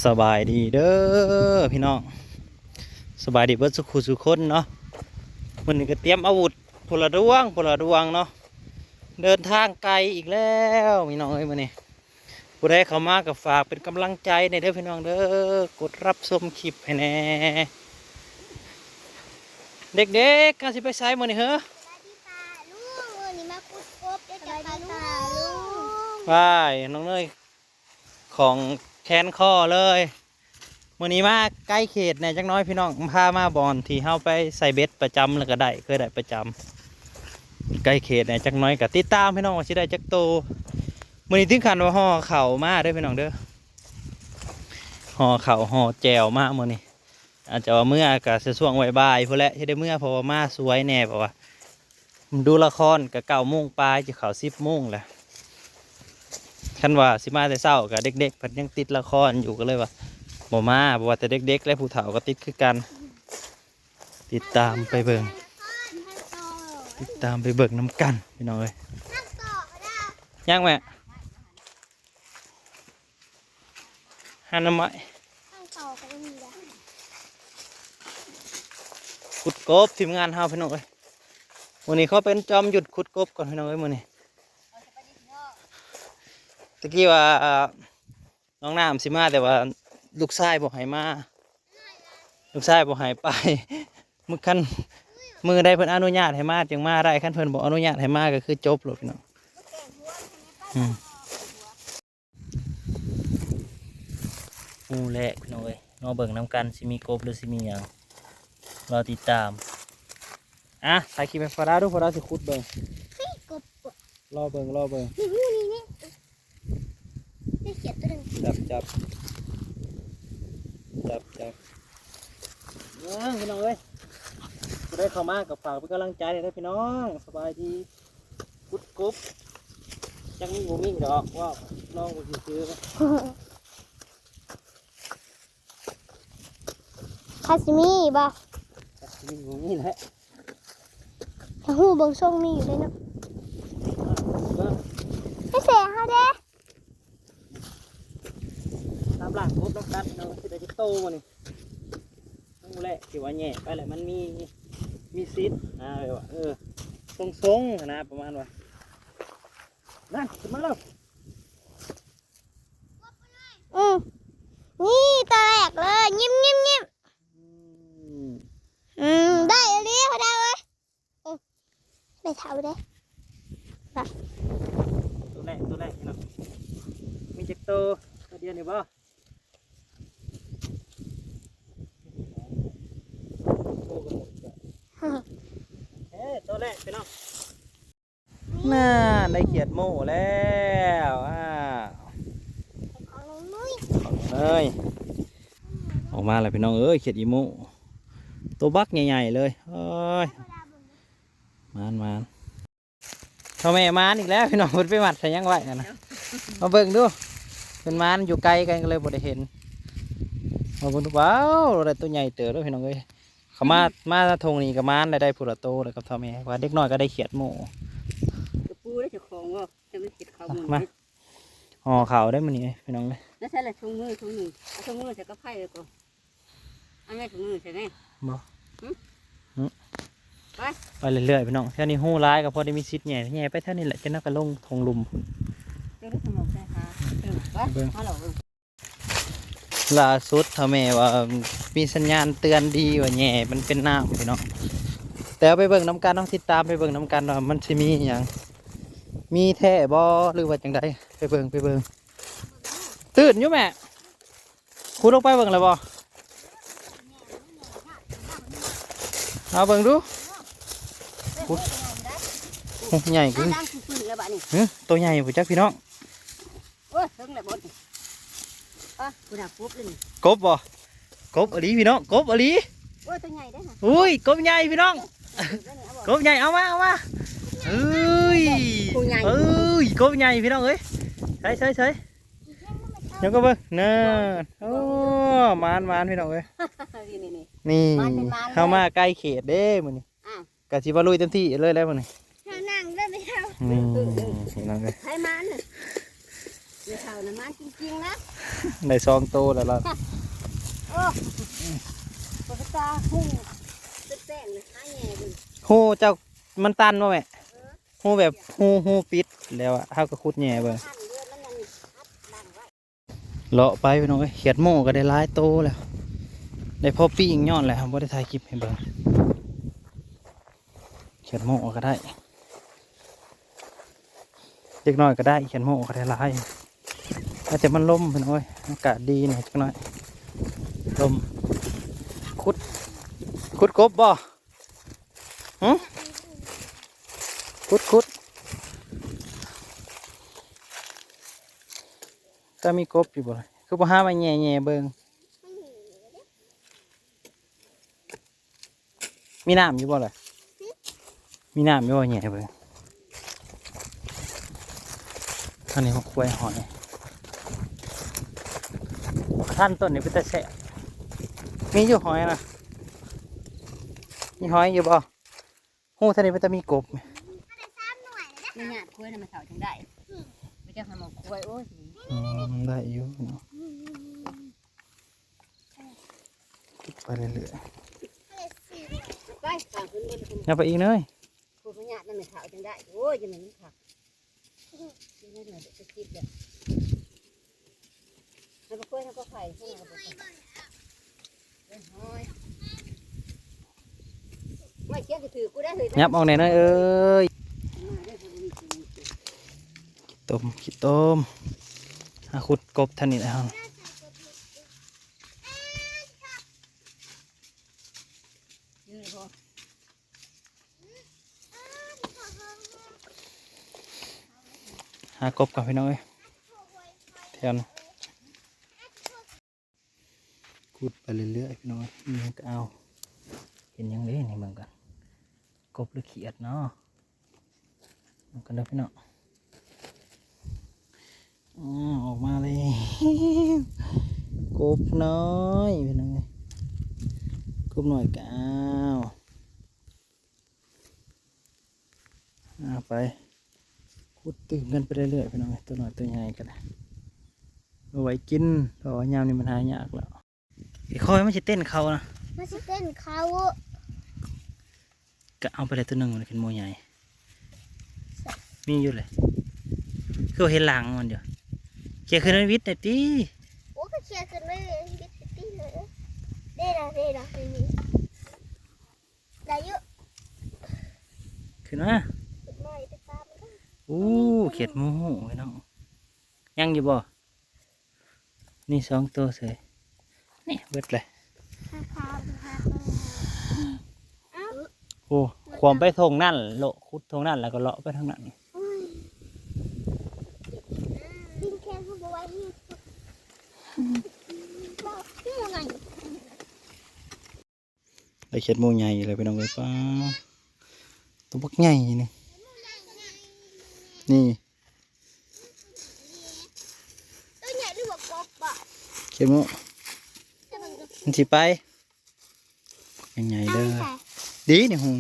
ສະບາຍດີເດີພີ່ນ້ອງ ສະບາຍດີເບິດສູ່ຄູ່ສູ່ຄົນເນາະ. ມື້ນີ້ກໍຕຽມອາວຸດ ຄົນລະດວງ ຄົນລະດວງເນາະ. ເດີນທາງໄກອີກແລ້ວພີ່ນ້ອງເອີຍ ມື້ນີ້ ຜູ້ໃດເຂົ້າມາກໍຝາກເປັນກຳລັງໃຈແດ່ເດີພີ່ນ້ອງເດີ ກົດຮັບຊົມຄລິບໃຫ້ແດ່. ເດັກໆ ເຮົາຊິໄປໃສມື້ນີ້ເຮີ? ສະບາຍດີປ້າລຸງ ມື້ນີ້ມາຂຸດກົບເດີຈ້າປ້າລຸງ. ວ້າຍ ນ້ອງເນີຍ ຂອງແຂນຄໍເລີຍ. ມື້ນີ້ມາໄກເຂດແດ່ຈັກໜ້ອຍພີ່ນ້ອງ ພາມາບ່ອນທີ່ເຮົາໄປໃສ່ເບັດປະຈຳ ແລ້ວກໍໄດ້ ເຄີຍໄດ້ປະຈຳ ໄກເຂດແດ່ຈັກໜ້ອຍ ກໍຕິດຕາມພີ່ນ້ອງວ່າຊິໄດ້ຈັກໂຕ. ມື້ນີ້ເຖິງຂັ້ນວ່າຫໍ່ເຂົ້າມາເດີພີ່ນ້ອງເດີ ຫໍ່ເຂົ້າຫໍ່ແຈ່ວມາມື້ນີ້. ອາດຈະວ່າເມືອກໍຊິຊ່ວງບ່າຍໆພຸ້ນແຫຼະ ຊິໄດ້ເມືອ ເພາະວ່າມາສວຍແດ່ ເພາະວ່າ ດູລະຄອນກໍເກົ້າໂມງປາຍ ຈະເຂົ້າສິບໂມງແລ້ວ. ຄັນວ່າຊິມາແຕ່ເຊົ້າກໍເດັກໆເພິ່ນຍັງຕິດລະຄອນຢູ່ ກໍເລີຍວ່າບໍ່ມາ. ບໍ່ວ່າແຕ່ເດັກໆ ແລະ ຜູ້ເຖົ້າກໍຕິດຄືກັນ. ຕິດຕາມໄປເບິ່ງ ຕິດຕາມໄປເບິ່ງນຳກັນພີ່ນ້ອງເອີຍ. ຍັງແມ່? ຫາໜໍ່ໄມ້ ທາງຕໍ່ໄປອີກ ຂຸດກົບທີມງານເຮົາພີ່ນ້ອງເອີຍ. ມື້ນີ້ຂໍເປັນຈອມຢຸດຂຸດກົບກ່ອນພີ່ນ້ອງເອີຍ ມື້ນີ້. ຕະກີ້ວ່າ ນ້ອງນ້ຳຊິມາ ແຕ່ວ່າລູກຊາຍບໍ່ໃຫ້ມາ ລູກຊາຍບໍ່ໃຫ້ໄປ. ມື້ ຄັນມື້ໃດເພິ່ນອະນຸຍາດໃຫ້ມາຈຶ່ງມາໄດ້ ຄັນເພິ່ນບໍ່ອະນຸຍາດໃຫ້ມາກໍຄືຈົບໂລດພີ່ນ້ອງ. ອືມ ມື້ແລກພີ່ນ້ອງເອີຍ ລໍເບິ່ງນຳກັນ ຊິມີກົບຫຼືຊິມີຫຍັງ ລໍຕິດຕາມ. ອ່ະ ຖ່າຍຄລິບໃຫ້ພໍ່ດາດູ ພໍ່ດາຊິຂຸດເບິ່ງ. ເຮີ້ຍ ກົບ ກົບ ລໍເບິ່ງ ລໍເບິ່ງ. ນີ້ ນີ້ ນີ້ ໄດ້ຂຽດຕົວໜຶ່ງ. ຈັບ ຈັບ ຈັບ ຈັບ. ເບິ່ງພີ່ນ້ອງເອີຍ ຜູ້ໃດເຂົ້າມາກໍຝາກເປັນກຳລັງໃຈແດ່ເດີພີ່ນ້ອງ. ສະບາຍດີ ຂຸດກົບ ຈັກມີບໍ່ມີດອກ ເວົ້າລອງເບິ່ງຊື່ໆ. ຖ້າຊິມີບໍ່? ຈັກຊິມີບໍ່ມີແຫຼະ ຖ້າຮູ້ເບິ່ງຊົງມີຢູ່ເດ້ເນາະ. ເບິ່ງ ໄປແສເຮົາເດ້. ຕາມຫຼາຍກົບແລ້ວກັດເນາະ ຊິໄດ້ຈັກໂຕມື້ນີ້. ນັ້ນແຫຼະ ທີ່ວ່າແຫຍ່ໄປແລ້ວມັນມີ ມີສິດນະ ແບບວ່າ ເອີ ຊົງໆຫັ້ນນະ ປະມານວ່າ ນັ້ນ ຂຶ້ນມາແລ້ວ. ອືມ ນີ້ຕົວແລກເລີຍ ຍິ້ມໆໆ. ອືມ ອືມ ໄດ້ອີ່ຫຼີ ພໍ່ດາເອີຍ. ອືມ ໄດ້ເທົ່າເດ້ ຕົວແລກ ຕົວແລກເນາະ. ມີຈັກໂຕ? ຕົວດຽວນີ້ບໍ່? ເອີ ຕົວແລກພີ່ນ້ອງ. ນັ້ນ ໄດ້ຂຽດໂມ້ແລ້ວ ອ້າວ ຂອງນ້ອງເນີຍ ຂອງນ້ອງເນີຍ ອອກມາແລ້ວພີ່ນ້ອງເອີຍ ຂຽດອີໂມ້ ໂຕບັກໃຫຍ່ໆເລີຍ. ເອີຍ ມານໆ ພໍ່ແມ່ມານອີກແລ້ວພີ່ນ້ອງ ເພິ່ນໄປມັດໃສ່ຫຍັງໄວ້ຫັ້ນນະ. ມາເບິ່ງດູ ເພິ່ນມານຢູ່ໄກກັນກໍເລີຍບໍ່ໄດ້ເຫັນ. ມາເບິ່ງດູ ວ້າວ ໄດ້ໂຕໃຫຍ່ເຕີບເດີພີ່ນ້ອງເອີຍ. ເຂົາມາ ອືມ ມາທົ່ງນີ້ກໍມານໄດ້ ໄດ້ຜູ້ລະໂຕແລ້ວກັບເຖົ້າແມ່ ວ່າເດັກນ້ອຍກໍໄດ້ຂຽດໂມ້. ກະປູໄດ້ເຈົ້າຂອງບໍ່? ຈະໄດ້ເກັບເຂົ້າມື້ນີ້ ຫໍ່ເຂົ້າໄດ້ມື້ນີ້ພີ່ນ້ອງເອີຍ. ແລ້ວໃສ່ລະຖົງມື ຖົງໜຶ່ງ ເອົາຖົງມືໃສ່ກະໄພແລ້ວກໍ ເອົາແມ່ຖົງມືໃສ່ແມ່. ບໍ່ ຫຶ? ຫຶ? ໄປ ໄປເລື້ອຍໆພີ່ນ້ອງ. ແຖວນີ້ຮູຫຼາຍ ກໍພໍໄດ້ມີສິດແຫຍ່ ແຫຍ່ໄປແຖວນີ້ແຫຼະ ຈະນຳໄປລົງຖົງລຸ່ມພຸ້ນ. ເຈົ້າໄດ້ຂະໜົມໃສ່ຫາ ເອີ ໄປ ເບິ່ງ ມາລອງເບິ່ງ. ລ່າສຸດເຖົ້າແມ່ວ່າມີສັນຍານເຕືອນດີວ່າແຫຍ່ມັນເປັນນ້ຳພີ່ນ້ອງ. ແຕ່ເອົາໄປເບິ່ງນຳກັນເນາະ ຕິດຕາມໄປເບິ່ງນຳກັນວ່າມັນຊິມີອີ່ຫຍັງ ມີແທ້ບໍ່ ຫຼືວ່າຈັ່ງໃດ. ໄປເບິ່ງ ໄປເບິ່ງ. ຕື່ນຢູ່ແມ່ ຂຸດລົງໄປເບິ່ງແລ້ວບໍ່? ເອົາເບິ່ງດູ ໂອ້ ໃຫຍ່ຄື ຫຶ ໂຕໃຫຍ່ພຸ້ນຈັກພີ່ນ້ອງ. ໂອ້ຍ ເຖິງແລ້ວບໍ່ນີ້ ອະ ພຸ້ນນະ ກົບເລີຍນີ້. ກົບບໍ່? ກົບອີ່ຫຼີພີ່ນ້ອງ ກົບອີ່ຫຼີ. ໂອ້ຍ ໂຕໃຫຍ່ເດ້ຫະ. ອຸ້ຍ ກົບໃຫຍ່ພີ່ນ້ອງ ກົບໃຫຍ່ ເອົາມາ ເອົາມາ. ເອີຍ ໂຕໃຫຍ່ ເອີຍ ກົບໃຫຍ່ພີ່ນ້ອງເອີຍ. ໃສ່ ໃສ່ ໃສ່ ຍັງກໍເບິ່ງ ນັ້ນ ໂອ້ ໝານ ໝານພີ່ນ້ອງເອີຍ. ນີ້ ນີ້ ນີ້ ນີ້ ມາເປັນໝານເລີຍ ເຮົາມາໄກເຂດເດ້ມື້ນີ້ ອ້າວ ກະຊິວ່າລຸຍເຕັມທີ່ເລີຍແຫຼະມື້ນີ້. ເຮົານັ່ງເດີແມ່ເຖົ້າ ນີ້ພີ່ນ້ອງເອີຍ ໃຜມານນະ ແມ່ເຖົ້ານະມານຈິງໆນະ. ໄດ້ສອງໂຕແລ້ວລະ. ໂອ້ ປາກກະຕາຫູເປັນແປ້ງນະ ຫາແຍ່ເບິ່ງ. ຫູເຈົ້າມັນຕັນບໍ່ແມ່? ເອີ ຫູແບບຫູ ຫູປິດແລ້ວອະ ເຮົາກໍຂຸດແຍ່ເບິ່ງ. ເລາະໄປພີ່ນ້ອງເອີຍ ຂຽດໝູກໍໄດ້ຫຼາຍໂຕແລ້ວ ໄດ້ພໍປີ້ງຍ້ອນແຫຼະ ບໍ່ໄດ້ຖ່າຍຄລິບໃຫ້ເບິ່ງ. ຂຽດໝູກໍໄດ້ ເລັກນ້ອຍກໍໄດ້ ຂຽດໝູກໍໄດ້ຫຼາຍ ອາດຈະມັນລົມພີ່ນ້ອງເອີຍ ອາກາດດີແດ່ຈັກໜ້ອຍ ລົມ. ຂຸດ ຂຸດກົບບໍ່? ຫຶ ຂຸດ ຂຸດ. ຕາມີກົບຢູ່ບໍ່ລະ? ຄືບໍ່ຫາມາແຍ່ໆເບິ່ງ. ມີນ້ຳຢູ່ບໍ່ລະ? ມີນ້ຳຢູ່ບໍ່? ແຍ່ເບິ່ງ. ອັນນີ້ມາຄວຍຫອຍ. ທ່ານ ຕົ້ນນີ້ເປັນຕາແຊບ. ມີຢູ່ຫອຍນະ? ມີຫອຍຢູ່ບໍ່? ໂຫ ທ່ານນີ້ເປັນຕາມີກົບ. ມາຍາດຄວຍນຳແມ່ເຖົ້າຈັ່ງໄດ້. ໄປຈັກຫາໝໍຄວຍ. ໂອ້ຍ ອືມ ໄດ້ຢູ່ເນາະ. ໄປເລື້ອຍໆ ໄປ ຂ້າງຂຶ້ນເບິ່ງ ຢ່າໄປອີກເນີຍ. ຜູ້ພະຍາດນຳແມ່ເຖົ້າຈັ່ງໄດ້. ໂອ້ຍ ຈັ່ງແມ່ນມັນຄັກ ໃຫ້ບໍ່ຄ່ອຍ ໃຫ້ບໍ່ໄຂ່ ໃຫ້ບໍ່ໄຂ່. ຫຍັບອອກແດ່ເນີຍເອີຍ. ຂີ້ຕົມ ຂີ້ຕົມ. ຫາຂຸດກົບທ່ານນີ້ແຫຼະເຮົາ. ຫາກົບກ່ອນພີ່ນ້ອງເອີຍ ແຖວນີ້. ຂຸດໄປເລື້ອຍໆ ພີ່ນ້ອງເອີຍ ມີຫຍັງກໍເອົາ. ເຫັນຫຍັງເດ້ນີ້ ເບິ່ງກ່ອນ ກົບຫຼືຂຽດເນາະ? ເບິ່ງກັນເດີພີ່ນ້ອງ. ອາ ອອກມາແລ້ວ ກົບນ້ອຍພີ່ນ້ອງເອີຍ ກົບນ້ອຍກໍເອົາ. ອາ ໄປ ຂຸດຕື່ມກັນໄປເລື້ອຍໆ ພີ່ນ້ອງເອີຍ ຕົວນ້ອຍຕົວໃຫຍ່ກໍໄດ້ ເອົາໄວ້ກິນ ເພາະວ່າຍາມນີ້ມັນຫາຍາກແລ້ວ. ອີ່ຂ້ອຍມັນຊິເຕັ້ນເຂົ້ານະ ມັນຊິເຕັ້ນເຂົ້າ. ກະເອົາໄປແລ້ວຕົວໜຶ່ງ ມັນຂຶ້ນໝູໃຫຍ່ ມີຢູ່ເລີຍ ຄືວ່າເຫັນຫຼັງມັນຢູ່. ເຂຍຂຶ້ນໄວ້ວິດໜ່ອຍຕິ. ໂອ້ ກໍເຂຍຂຶ້ນໄວ້ວິດຕິເລີຍ. ເດ້ລະ ເດ້ລະ ນີ້ ໄດ້ຢູ່ ຂຶ້ນມາ. ຂຶ້ນມາ ໄປຕາມມັນ. ໂອ້ ຂຽດໝູພີ່ນ້ອງ ຍັງຢູ່ບໍ່? ນີ້ສອງໂຕເສີຍ ນີ້ເບິດເລີຍ. ໂອ້ ຂວາມໄປທົ່ງນັ້ນ ເລາະຂຸດທົ່ງນັ້ນ ແລ້ວກໍເລາະໄປທາງນັ້ນ. ໄດ້ຂຽດໝູໃຫຍ່ແລ້ວພີ່ນ້ອງເອີຍ. ປ້າ ຕົວບັກໃຫຍ່ນີ້ ນີ້ ຕົວໃຫຍ່ຫຼືວ່າກົບບໍ? ຂຽດໝູ ມັນຊິໄປ ໃຫຍ່ໆເດີ. ດີນີ້ຫູ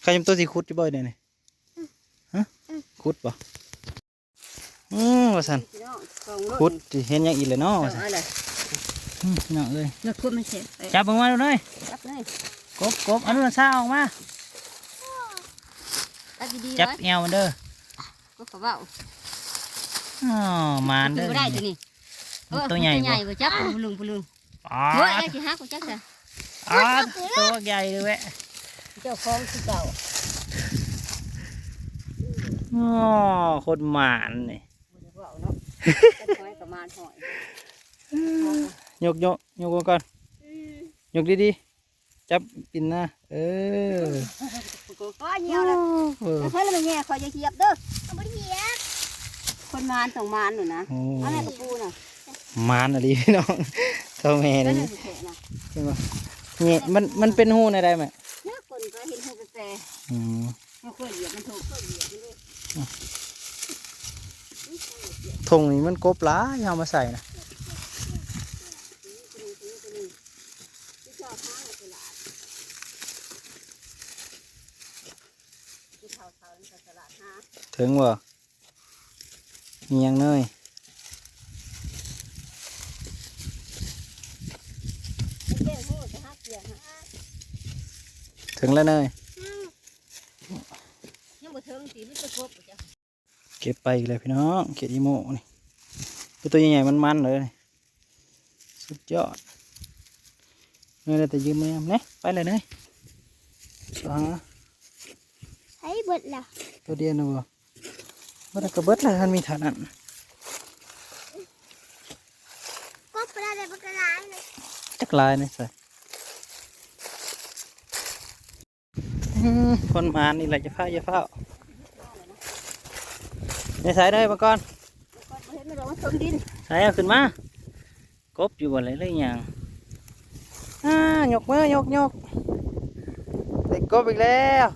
ໃຄຈຳຕົວຊິຂຸດຢູ່ບໍ່ເດນີ້? ຮະ ຂຸດບໍ່? ອືມ ວ່າຊັ້ນ ຂຸດຊິເຫັນຫຍັງອີກແຫຼະເນາະ ວ່າຊັ້ນ. ອືມ ພີ່ນ້ອງເອີຍ ຈັບເບິ່ງມາດູເດີ. ຈັບເລີຍ ກົບ ກົບ ເອົາດູນາຊາອອກມາ. ຈັບດີໆ ຈັບແອວມັນເດີ. ກໍເວົ້າ ອໍ ໝານເດີ ບໍ່ໄດ້ຕົວນີ້. ໂອ້ຍ ຕົວໃຫຍ່ ຕົວໃຫຍ່ບໍ່ ບໍ່ຈັບ ປຸລຸງ ປຸລຸງ. ປາດ ໂອ້ຍ ຊິຫັກບໍ່ຈັກຊະ. ປາດ ຕົວໃຫຍ່ເລີຍແວະ ເຈົ້າຂອງຄືເກົ່າ. ອໍ ຄົນໝານນີ້ ບໍ່ໄດ້ເວົ້າເນາະ ກັນຫອຍກໍໝານຫອຍ. ຍົກ ຍົກ ຍົກເບິ່ງກ່ອນ ອືມ ຍົກດີໆ. ຈັບປິ່ນນະ ເອີ ໂອ້ຍ ເອີ ເອີ ເອີ ແມ່ນຫຍັງ ຂ້ອຍຢ່າຫຽບເດີ. ບໍ່ໄດ້ຫຽບ ຄົນໝານຕ້ອງໝານໂລດນະ. ໂອ້ ເອົາແມ່ກະປູນະ ໝານອີ່ຫຼີພີ່ນ້ອງ ເທົ່າແມ່ນີ້. ເຫັນບໍ່ ນີ້ມັນ ມັນເປັນຮູແນວໃດແມ່? ນະ ຄົນກໍເຫັນຮູແປ. ອືມ ເຮົາເຄີຍຫຽບມັນ ເຖິງເຄີຍຫຽບມັນເດ້. ຖົງນີ້ມັນກົບຫຼາຍ ເຮົາມາໃສ່ນະ. ເຖິງບໍ່? ມີຫຍັງເນີຍ? ເຖິງແລ້ວເນີຍ ຍັງ ຍັງບໍ່ເຖິງຕິ ມີແຕ່ກົບ ເກັບໄປອີກແລ້ວພີ່ນ້ອງ ຂຽດອີໂມນີ້ ເປັນຕົວໃຫຍ່ໆ ມັນໆ ເລີຍ ສຸດຍອດ ເນີຍ ໄດ້ແຕ່ຢືມແມ່ແນ່ ໄປແລ້ວເນີຍ ຫາ ໃຫ້ເບິດແລ້ວ ຕົວດຽວນະບໍ່ ເບິດແລ້ວກໍເບິດແລ້ວ ຄັນມີເທົ່ານັ້ນ ກໍບໍ່ໄດ້ບັກຫຼາຍເລີຍ ຈັກຫຼາຍໃນໃສ ອືມ ຄົນໝານນີ້ແຫຼະ ຢ່າຟ້າວ ຢ່າຟ້າວ ໃນໃສເດີ ມາກ່ອນ ບໍ່ເຫັນມັນດອກ ມັນຖົມດິນ ໃສ ເອົາຂຶ້ນມາ ກົບຢູ່ບໍ່ ເລີຍ ເລີຍຫຍັງ ອ່າ ຍົກມື ຍົກ ຍົກ ໄດ້ກົບອີກແລ້ວ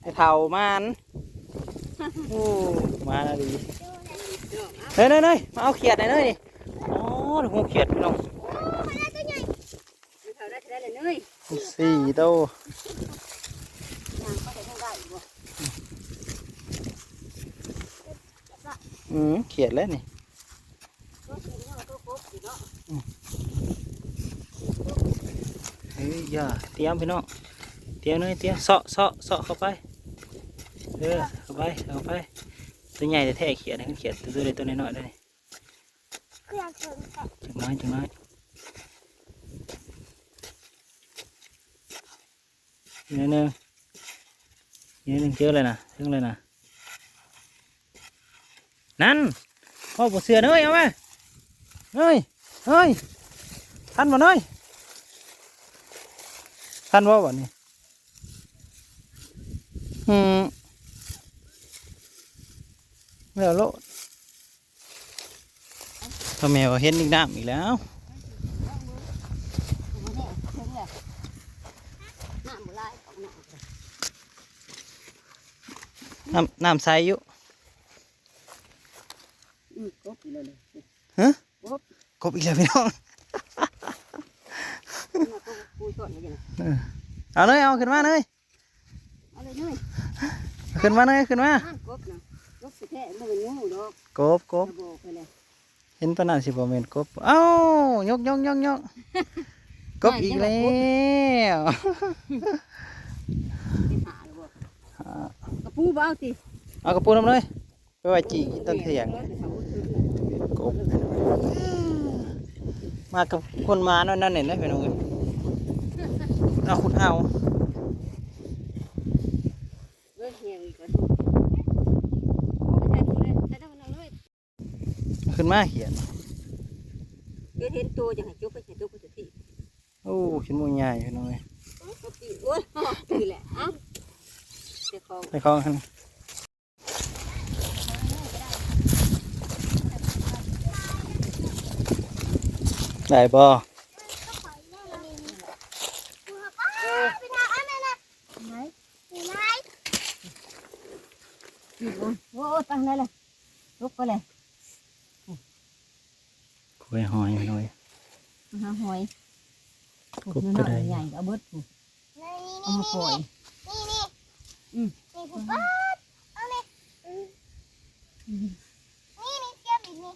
ໄອ້ເຖົ້າໝານ ໂອ້ ມາແລ້ວດີ ເນີຍໆໆ ມາເອົາຂຽດໃຫ້ເນີຍນີ້ ອໍ ໂຫ ຂຽດພີ່ນ້ອງ ເທົ່າໃດເທົ່າໃດເລີຍເນີຍ ສີ່ໂຕ ຍ່າງໄປໄດ້ບໍ່ ອືມ ຂຽດແລ້ວນີ້ ເອີຍ ຢ່າ ຕຽມພີ່ນ້ອງ ຕຽມເນີຍ ຕຽມ ເຊາະ ເຊາະ ເຊາະເຂົ້າໄປ ເອີ ເຂົ້າໄປ ເຂົ້າໄປ ຕົວໃຫຍ່ແທ້ໆ ຂຽດ ຂຽດ ຕົວໃດ ຕົວນ້ອຍໆ ເດີນີ້ ຈັກໜ້ອຍ ຈັກໜ້ອຍ ອີກໜ້ອຍໜຶ່ງ ອີກໜ້ອຍໜຶ່ງ ເຈີແລ້ວນະ ເຖິງແລ້ວນະ ນັ້ນ ເວົ້າບໍ່ເຊື່ອເນີຍ ເອົາມາ ເນີຍ ເນີຍ ທັນບໍ່ເນີຍ ທັນບໍ່ບັດນີ້ ອືມ ແລ້ວໂລດ ພໍ່ແມ່ວ່າເຫັນອີກ ນ້ຳອີກແລ້ວ ນ້ຳ ນ້ຳໃສຢູ່ ອືມ ກົບອີກແລ້ວເລີຍ ຮະ ກົບ ກົບອີກແລ້ວພີ່ນ້ອງ ເອີ ເອົາເລີຍ ເອົາຂຶ້ນມາເລີຍ ເອົາເລີຍເນີຍ ຂຶ້ນມາເນີຍ ຂຶ້ນມາ ນັ້ນກົບນະ ກົບແທ້ໆ ບໍ່ແມ່ນງູດອກ ກົບ ກົບ ກະບອກໄປແລ້ວ ເຫັນປານນັ້ນຊິບໍ່ແມ່ນກົບ ເອົ້າ ຍົກໆໆໆ ກົບອີກແລ້ວ ໄປຫາແລ້ວບໍ່ ຫາ ກະປູບໍ່ເອົາຕິ ເອົາກະປູນຳເລີຍ ໄປໄວ້ຈີ່ຕອນທ່ຽງ ກົບ ມາກັບຄົນມານຳນັ້ນແຫຼະພີ່ນ້ອງເອີຍ ເອົາ ຂຸດເອົາ ເບິ່ງແຮງອີກກ່ອນ ຂຶ້ນມາຂຽດ ເຫັນໂຕຈັ່ງໃຫ້ຈົກໄປ ໃຫ້ຈົກໄປສະຕິ ໂອ້ ຂຽດໝູໃຫຍ່ພີ່ນ້ອງເອີຍ ສະຕິ ໂອ້ຍ ນີ້ແຫຼະ ເອົ້າ ເຈົ້າຂອງ ເຈົ້າຂອງຫັ້ນ ໄດ້ບໍ່? ໂອ້ ຕັ້ງໄດ້ແລ້ວ ຕົກໄປແລ້ວ ໂອ້ຍ ຫອຍ ຫອຍ ມາຫາຫອຍ ກົບກໍໄດ້ ໃຫຍ່ກໍເອົາເບິດພຸ້ນ ນີ້ ເອົາມາປ່ອຍ ນີ້ ນີ້ ນີ້ ອືມ ນີ້ ເອົາແມ່ ອືມ ນີ້ ນີ້ ເກັບອີກນີ້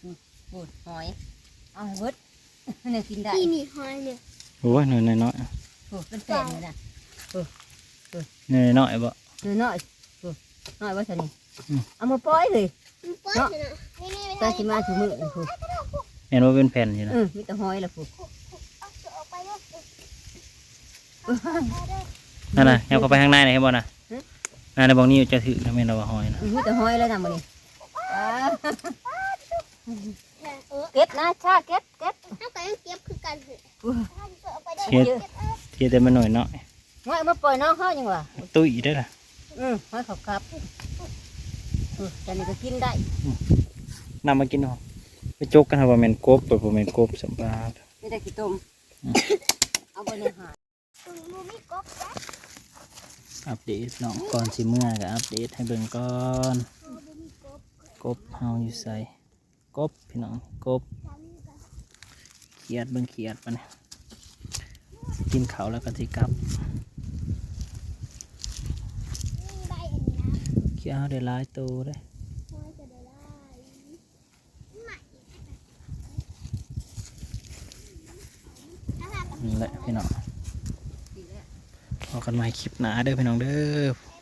ອືມ ໂອ້ຍ ຫອຍ ເອົາໃຫ້ເບິດ ແນວກິນໄດ້ ນີ້ ນີ້ ຫອຍນີ້ ໂອ້ຍ ໜ່ວຍນ້ອຍໆ ໂອ້ ເປັນແຜ່ນເລີຍນະ ເອີ ເອີ ໜ່ວຍນ້ອຍບໍ່? ໜ່ວຍນ້ອຍ ໂອ້ ນ້ອຍບໍ່ຊັ້ນນີ້ ອືມ ເອົາມາປ່ອຍເລີຍ ເນາະ ໄປຊິມາສູ່ມື້ນີ້ພຸ້ນ ແມ່ນບໍ່ ເປັນແຜ່ນຢູ່ນະ ເອີ ມີແຕ່ຫອຍລະພຸ້ນ ຫັ້ນນະ ຫຍັບເຂົ້າໄປທາງໃນນະ ເຫັນບໍ່ນະ ຮະ ນັ້ນນະ ບ່ອນນີ້ຈະຖືກນະ ແມ່ນລະວ່າຫອຍນະ ອືມ ມີແຕ່ຫອຍລະນະມື້ນີ້ ເກັບນະ ຊາ ເກັບ ເກັບ ເຮົາກໍຍັງເກັບຄືກັນ ເຮັດ ເຮັດແຕ່ມັນໜ້ອຍເນາະ ຫອຍເອົາມາປ່ອຍນ້ອງເຮົາຍັງວ່າ ຕຸ້ຍເດ້ລະ ອືມ ຫອຍເຂົາກັບ ເອີ ອັນນີ້ກໍກິນໄດ້ ອືມ ນຳມາກິນເນາະ ໄປຈົກກັນ ວ່າແມ່ນກົບ ບໍ່ແມ່ນກົບ ສຳປາ ມີແຕ່ຂີ້ຕົມ ອືມ ເອົາບໍ່ໄດ້ຫາ ບໍ່ມີກົບ ອັບເດດເນາະ ກ່ອນຊິເມືອກໍອັບເດດໃຫ້ເບິ່ງກ່ອນ ບໍ່ມີກົບ ກົບເຮົາຢູ່ໃສ? ກົບພີ່ນ້ອງ ກົບ ຂຽດເບິ່ງຂຽດ ບາດນີ້ ກິນເຂົ້າແລ້ວກໍຊິກັບ ຂຽດເຮົາໄດ້ຫຼາຍໂຕເດ້ ນັ້ນແຫຼະພີ່ນ້ອງ ພໍ້ກັນໃໝ່ຄລິບໜ້າເດີພີ່ນ້ອງເດີ.